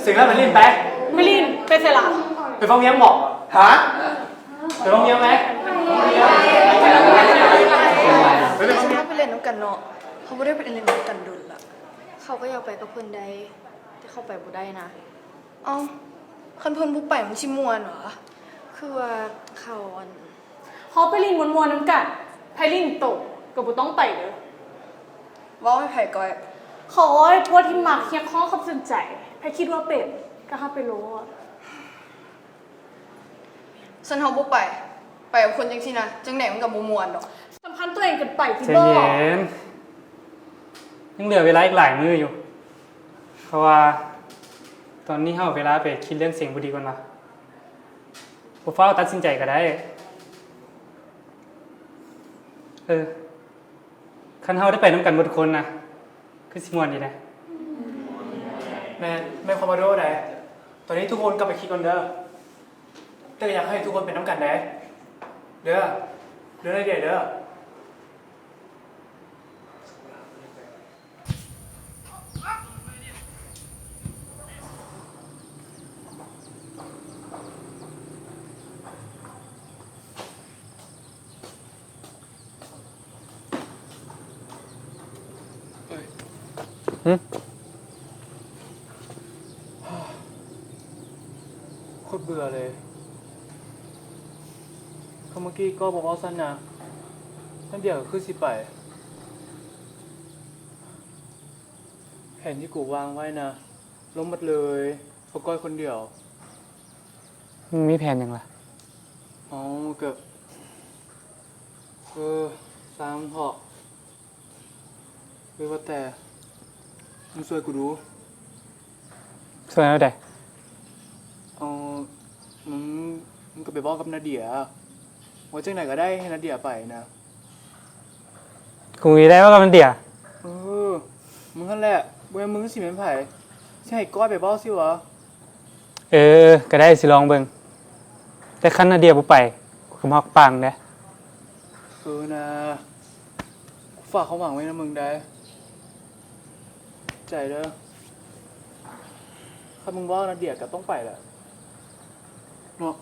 ເສັງແລ້ວໄປຫຼິ້ນໄປ. ໄປຫຼິ້ນ ໄປໃສລະ? ໄປຟັງພຽງບໍ? ຮະ? ໄປຟັງພຽງໄປ. ເຮົາໄປຫຼິ້ນນຳກັນເນາະ, ເຮົາບໍ່ໄດ້ໄປຫຼິ້ນນຳກັນດົນລະ. ເຂົາກໍຢາກໄປກັບເພິ່ນໃດ, ແຕ່ເຂົາໄປບໍ່ໄດ້ນະ. ເອົ້າ, ຄັນເພິ່ນບໍ່ໄປມັນຊິມ່ວນຫວາ? ຄືວ່າເຂົາ ອັນ ເຮົາໄປຫຼິ້ນມ່ວນໆນຳກັນ, ໃຜຫຼິ້ນໂຕກໍບໍ່ຕ້ອງໄປເດີ້. ເວົ້າໃຫ້ໃຜກ່ອຍ? ເຂົາເວົ້າໃຫ້ພວກທີ່ມັກຮຽກຮ້ອງຄວາມສົນໃຈ, ໃຜຄິດວ່າເປັນກໍຮັບໄປໂລດ. ຊັ້ນເຮົາບໍ່ໄປ. ໄປກັບຄົນຈັ່ງຊີ້ນະ, ຈັ່ງໃດມັນກໍບໍ່ມ່ວນດອກ. ສຳຄັນຕົວເອງເກີນໄປຕິບໍ? ໃຈເຢັນ, ຍັງເຫຼືອເວລາອີກຫຼາຍມື້ຢູ່. ເພາະວ່າຕອນນີ້ເຮົາເອົາເວລາໄປຄິດເລື່ອງເສັງຜູ້ດີກ່ອນວ່າ. ບໍ່ຟ້າວຕັດສິນໃຈກໍໄດ້. ເອີ, ຄັນເຮົາໄດ້ໄປນຳກັນໝົດທຸກຄົນນະ, ຄືຊິມ່ວນດີນະ. ແມ່ນ, ແມ່ນຄວາມວ່າໂດໄດ໋. ຕອນນີ້ທຸກຄົນກັບໄປຄິດກ່ອນເດີ້. ແຕ່ກໍຢາກໃຫ້ທຸກຄົນໄປນຳກັນເດ້. ເດີ້, ເດີ້ນາເດຍເດີ້. ຫຶ? ໂຄດເບື່ອເລີຍ. ຄຳເມື່ອກີ້ກໍບໍ່ເວົ້າຊັ້ນນະ, ນາເດຍກໍຄືຊິໄປ. ແຜນທີ່ກູວາງໄວ້ນະ, ລົ້ມໝົດເລີຍ, ເພາະກ້ອຍຄົນດຽວ. ມຶງມີແຜນຫຍັງລະ? ເອົ້າ, ກໍ ເອີ, ຊ່າງເຖາະ. ເອີ, ວ່າແຕ່ ມຶງຊ່ວຍກູດູ. ຊ່ວຍແນວໃດ? ເອົາ, ມຶງ, ມຶງກໍໄປເວົ້າກັບນາເດຍ, ວ່າຈັ່ງໃດກໍໄດ້ໃຫ້ນາເດຍໄປນະ. ກູມີໄດ້ເວົ້າກັບນາເດຍ? ເອີ, ມຶງຫັ້ນແຫຼະ, ບໍ່ແມ່ນມຶງຊິແມ່ນໃຜ? ຊິໃຫ້ກ້ອຍໄປເວົ້າຊິຫວາ? ເອີ, ກໍໄດ້, ຊິລອງເບິ່ງ. ແຕ່ຄັນນາເດຍບໍ່ໄປ, ກູກໍບໍ່ຮັກປານໃດ. ເອີນະ, ກູຝາກຄວາມຫວັງໄວ້ນຳມຶງໄດ໋. ໃຈເດີ້. ຄັນມຶງເວົ້ານາເດຍກໍຕ້ອງໄປແຫຼະເນາະ.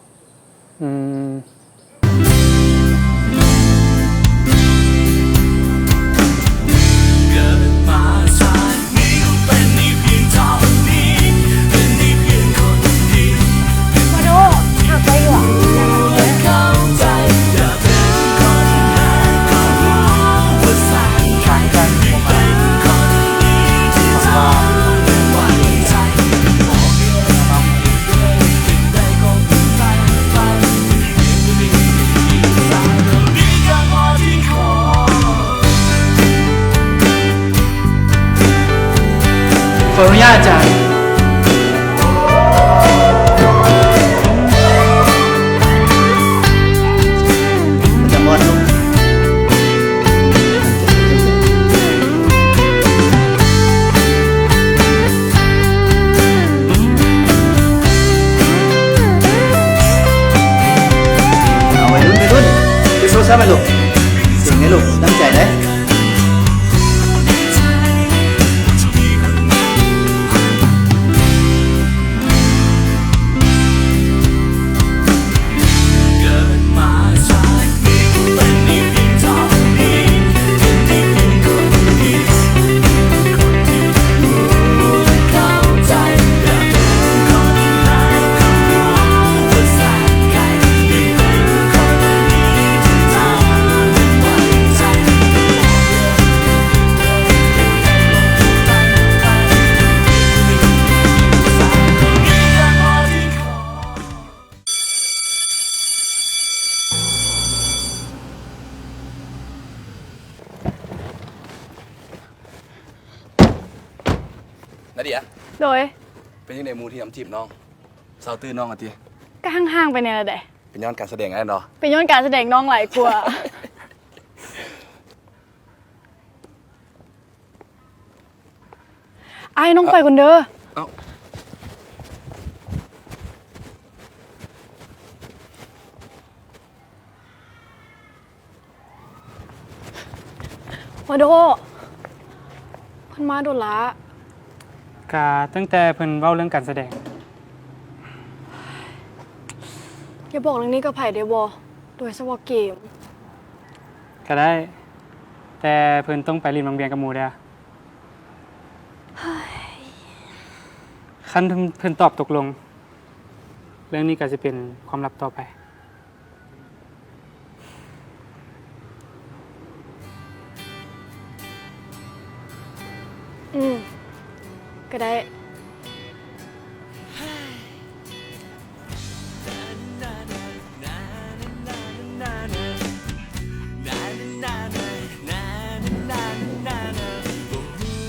ອືມ. ຂໍອະນຸຍາດອາຈານ. ເອົາໄວລຸ້ນ, ໄວລຸ້ນ, ໄປໂຊຊະໄປລູກ. ເສັງເດ້ລູກ, ຕັ້ງໃຈເດ້. ນາເດຍ. ໂດຍ. ເປັນຈັ່ງໃດໝູ່ທີ່ນຳຈີບນ້ອງ? ເຊົາຕື່ນນ້ອງອະຕິ? ກະຫ່າງໆໄປແດ່ລະໃດ໋. ເປັນຍ້ອນການສະແດງຫັ້ນເນາະ? ເປັນຍ້ອນການສະແດງນ້ອງຫຼາຍກວ່າ. ອ້າຍ, ນ້ອງໄປກ່ອນເດີ້. ເອົ້າ. ມາໂດ, ເພິ່ນມາດົນລະ. ກ ກະຕັ້ງແຕ່ເພິ່ນເວົ້າເລື່ອງການສະແດງ. ຢ່າບອກເລື່ອງນີ້ກັບໃຜເດ້ບໍ່? ໂດຍສະເພາະເກມ. ກະໄດ້ ແຕ່ເພິ່ນຕ້ອງໄປຫຼິ້ນວັງວຽງກັບໝູ່ເດີ້. ເຮີ້ຍ ຄັນເພິ່ນຕອບຕົກລົງ ເລື່ອງນີ້ກະຊິເປັນຄວາມລັບຕໍ່ໄປ. ອືມ ກະໄດ້. ບໍ່ຮູ້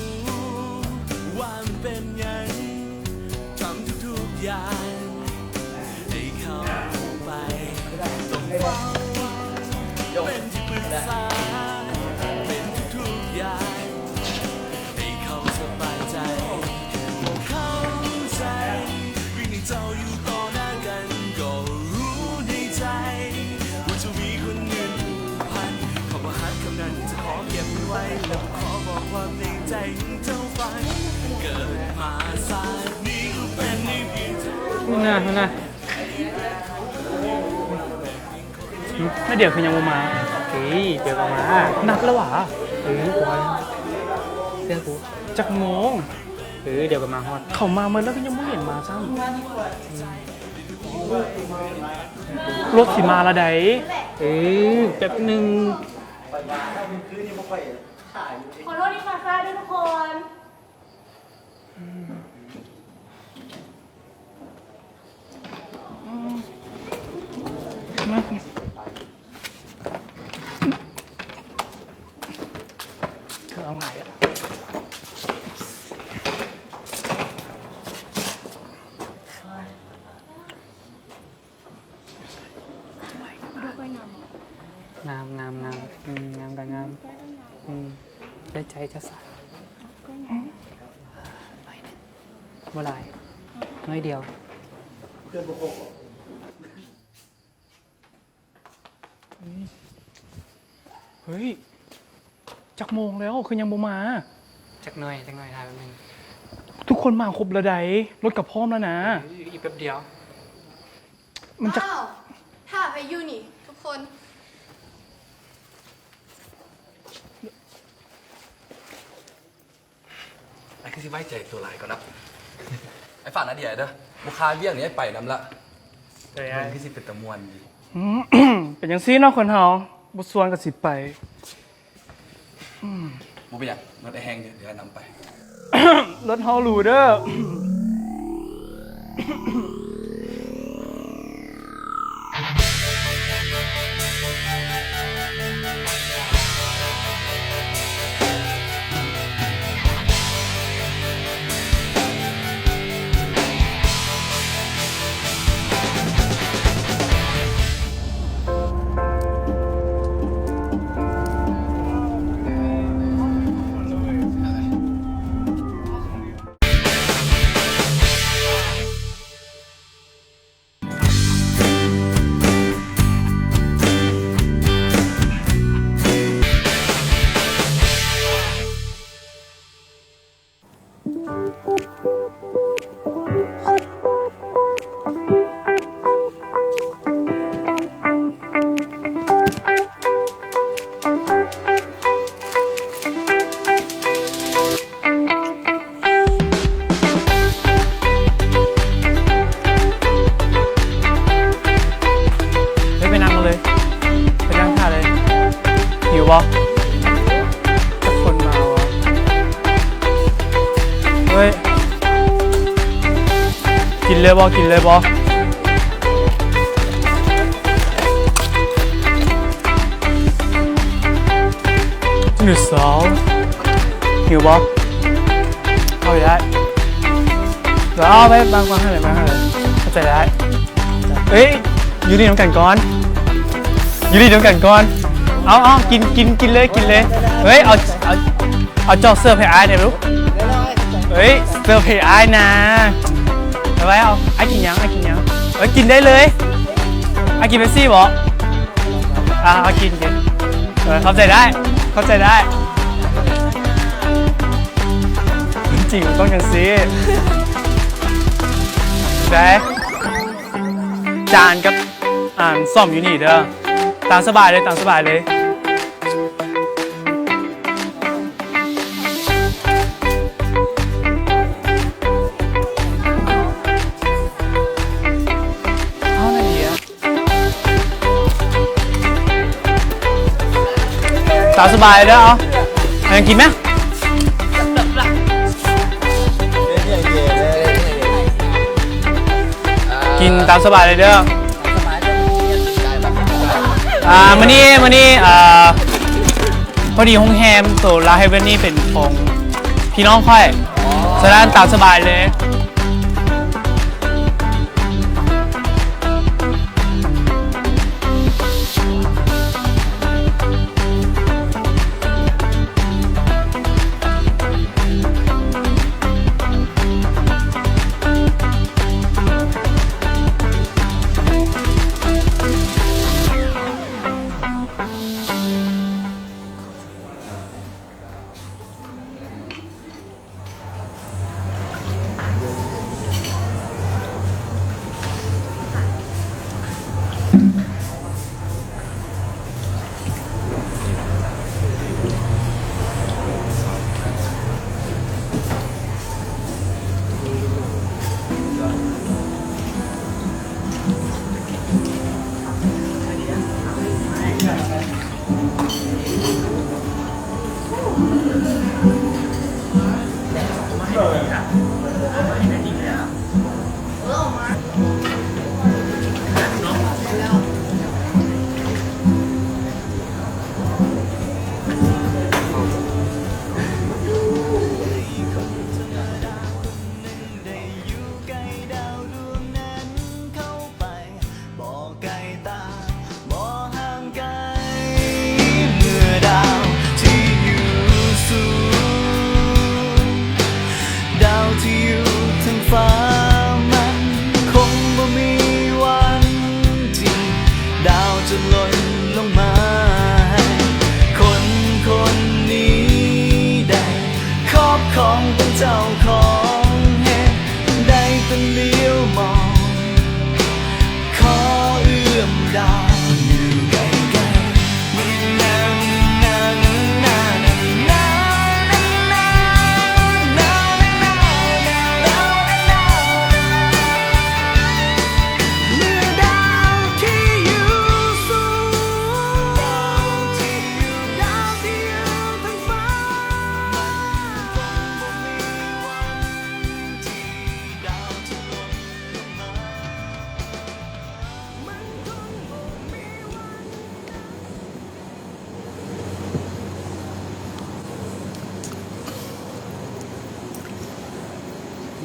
ວ່າມັນເປັນຫຍັງ ທຳທຸກໆຢ່າງ ໃຫ້ເຂົາໄປ ຕ້ອງເຝົ້າເປັນທີ່ປຶກສາ ເປັນທຸກໆຢ່າງ ໃຫ້ເຂົາສະບາຍໃຈ ເຂົາເຂົ້າໃຈ ເປັນໃຫ້ເຈົ້າຢູ່ຕໍ່ໜ້າກັນ ກໍຮູ້ໃນໃຈ ວ່າຈະມີຄົນອື່ນຜູກພັນ ຄຳວ່າຮັກຄຳນັ້ນຈະຂໍເກັບມັນໄວ້ ແລະບໍ່ຂໍບອກຄວາມໃນໃຈໃຫ້ເຈົ້າຟັງ ເກີດມາຊາດນີ້ກໍເປັນໄດ້ພຽງເທົ່ານັ້ນນະ. ມາດຽວຄືຍັງບໍ່ມາ? ເອີຍ ດຽວກໍມາ. ນັດແລ້ວຫວາ? ເອີ ກູວ່າແລ້ວ ເຊື່ອກູ. ຈັກໂມງ? ເອີ ດຽວກໍມາຮອດ. ເຂົາມາໝົດແລ້ວກໍຍັງບໍ່ເຫັນມາຊ້ຳ. ລົດຊິມາລະໃດ. ເອີ ແປັບໜຶ່ງ. ຂໍໂທດທີ່ມາຊ້າເດີ້ທຸກຄົນ. ມາ ເອົາໃໝ່. ງາມ ງາມ ງາມ ອືມ ງາມກໍງາມ ອືມ ໄດ້ໃຈເຈົ້າສາວ ໜ້ອຍໜຶ່ງ ບໍ່ຫຼາຍ ໜ້ອຍດຽວ. ເຮີ້ຍ ຈັກໂມງແລ້ວ ຄືຍັງບໍ່ມາ? ຈັກໜ້ອຍ ຈັກໜ້ອຍ ຖ້າແປັບໜຶ່ງ. ທຸກຄົນມາຄົບແລ້ວໃດ໋ ລົດກໍພ້ອມແລ້ວນະ. ເອີ ອີກແປັບດຽວ. ມັນຈະ ອ້າວ ຖ້າໃຜຢູ່ນີ້ທຸກຄົນ? ອ້າຍຄືຊິໄວ້ໃຈໂຕຫຼາຍກ່ອນນະ. ອ້າຍຝາກນາເດຍເດີ້ ບໍ່ຄາວຽກນີ້ອ້າຍໄປນຳລະ. ເອີ ມັນຄືຊິເປັນຕາມ່ວນດີ. ເປັນຈັ່ງຊີ້ເນາະຄົນເຮົາ ບໍ່ຊວນກໍຊິໄປ. ບໍ່ເປັນຫຍັງ ລົດອ້າຍແຮງຢູ່ ດຽວອ້າຍນຳໄປ. ລົດເຮົາຫຼູເດີ້. ເຮີ້ຍ ໄປນັ່ງເລີຍ ໄປນັ່ງຖ້າເລີຍ. ຫິວບໍ່? ຈັກຄົນມາວະ? ເຮີ້ຍ ກິນເລີຍບໍ່? ກິນເລີຍບໍ່? ໜຶ່ງ ສອງ ຫິວບໍ່? ເອົາໄດ້ ເອົາໄປ ບາງ ບາງຫັ້ນແຫຼະ ບາງຫັ້ນແຫຼະ ເຂົ້າໃຈໄດ້. ເອີຍ ຢູ່ນີ້ນຳກັນກ່ອນ ຢູ່ນີ້ນຳກັນກ່ອນ. ເອົາ ເອົາ ກິນ ກິນ ກິນເລີຍ ກິນເລີຍ. ເຮີ້ຍ ເອົາ ເອົາ ເອົາຈອກເສີບໃຫ້ອ້າຍແດ່ລູກ. ເຮີ້ຍ ເສີບໃຫ້ອ້າຍນາ. ໄປໄວ້ ເອົາ ອ້າຍກິນຫຍັງ? ອ້າຍກິນຫຍັງ? ເອີ ກິນໄດ້ເລີຍ. ອ້າຍກິນເປັບຊີບໍ່? ອ່າ ເອົາກິນ ກິນ. ເອີ ຂອບໃຈໄດ້ ຂອບໃຈໄດ້. ຈິງຕ້ອງຈັ່ງຊີ້ ໄດ້ ຈານກັບ ອ່າ ສ້ອມຢູ່ນີ້ເດີ ຕາມສະບາຍເລີຍ ຕາມສະບາຍເລີຍ. ຕາມສະບາຍເດີ ເອົາ ເອົາຫຍັງກິນແມະ ກິນຕາມສະບາຍເລີຍເດີ. ອ່າ ມື້ນີ້ ມື້ນີ້ ອ່າ ພໍດີໂຮງແຮມໂຕລາວເຮເວັນນີ້ເປັນຂອງພີ່ນ້ອງຂ້ອຍ ສະນັ້ນຕາມສະບາຍເລີຍ.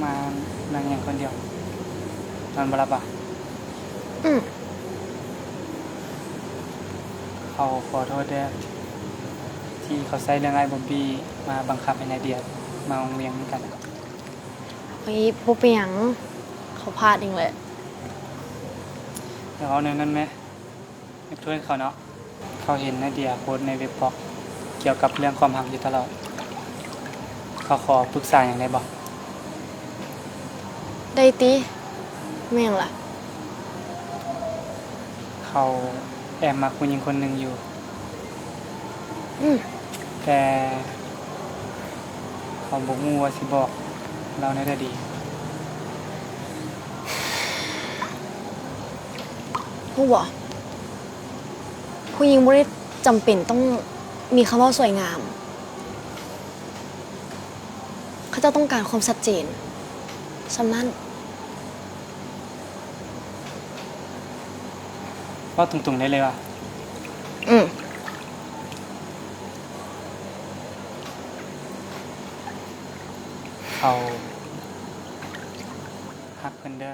ມານັ່ງຫຍັງຄົນດຽວ ນອນບໍ່ຫຼັບຫວາ? ອືມ ເຂົາຂໍໂທດເດີ ທີ່ເຂົາໃຊ້ເລື່ອງອ້າຍບອບບີມາບັງຄັບໃຫ້ນາເດຍມາໂຮງຮຽນນຳກັນ. ໂອ້ຍ ບໍ່ເປັນຫຍັງ ເຂົາພາດເອງແຫຼະ. ຢ່າເວົ້າແນວນັ້ນແມະ. ຍົກໂທດໃຫ້ເຂົາເນາະ. ເຂົາເຫັນນາເດຍໂພສໃນເວັບບລັອກກ່ຽວກັບເລື່ອງຄວາມຮັກຢູ່ຕະຫຼອດ. ເຂົາຂໍປຶກສາຫຍັງໄດ້ບໍ່? ໄດ້ຕິ. ແມ່ນຫຍັງລະ? ເຂົາແອບມັກຜູ້ຍິງຄົນໜຶ່ງຢູ່. ອືມ. ແຕ່ເຂົາບໍ່ຮູ້ວ່າຊິບອກລາວແນວໃດດີ. ຮູ້ບໍ່? ຜູ້ຍິງບໍ່ໄດ້ຈຳເປັນຕ້ອງມີຄຳເວົ້າສວຍງາມ. ເຂົາເຈົ້າຕ້ອງການຄວາມຊັດເຈນ ສ່ຳນັ້ນ. ເວົ້າຕົງໆໄດ້ເລີຍວ່າ. ອືມ. ເຂົາຮັກເພິ່ນເດີ.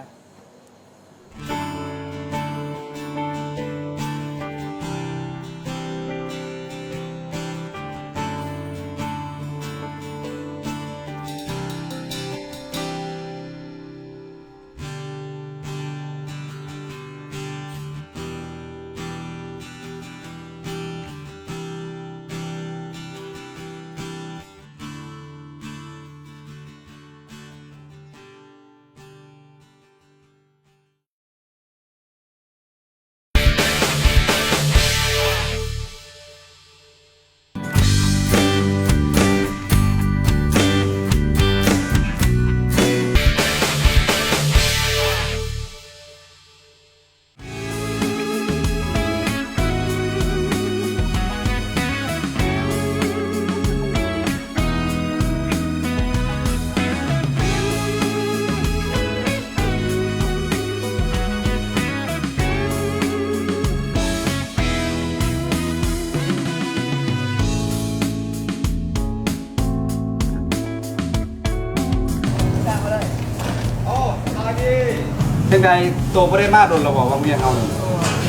ໄກ ໂຕບໍ່ໄດ້ມາດົນແລ້ວບໍ່ ວັງວຽງເຮົານີ້?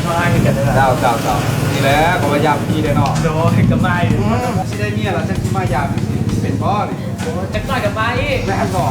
ມາຄືກັນເດ້. ເຈົ້າ ເຈົ້າ ເຈົ້າ ນີ້ແຫຼະ ກໍວ່າຢາກມີແດ່ເນາະ. ໂດຍ ກໍມາຢູ່. ອືມ ຊິໄດ້ເມຍແລ້ວ ຈັ່ງຊິມາຢາມ ເປັນບໍ່ນີ້? ໂອ້ຍ ຈັກໜ້ອຍກໍມາອີກ. ແມ່ນບໍ່?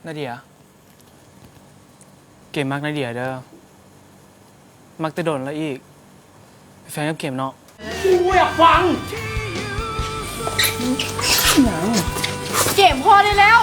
ນາເດຍ ເກມມັກນາເດຍເດີ ມັກແຕ່ດົນແລ້ວອີກ ເປັນແຟນກັບເກມເນາະ. ກູບໍ່ຢາກຟັງ. ເກມ ພໍໄດ້ແລ້ວ.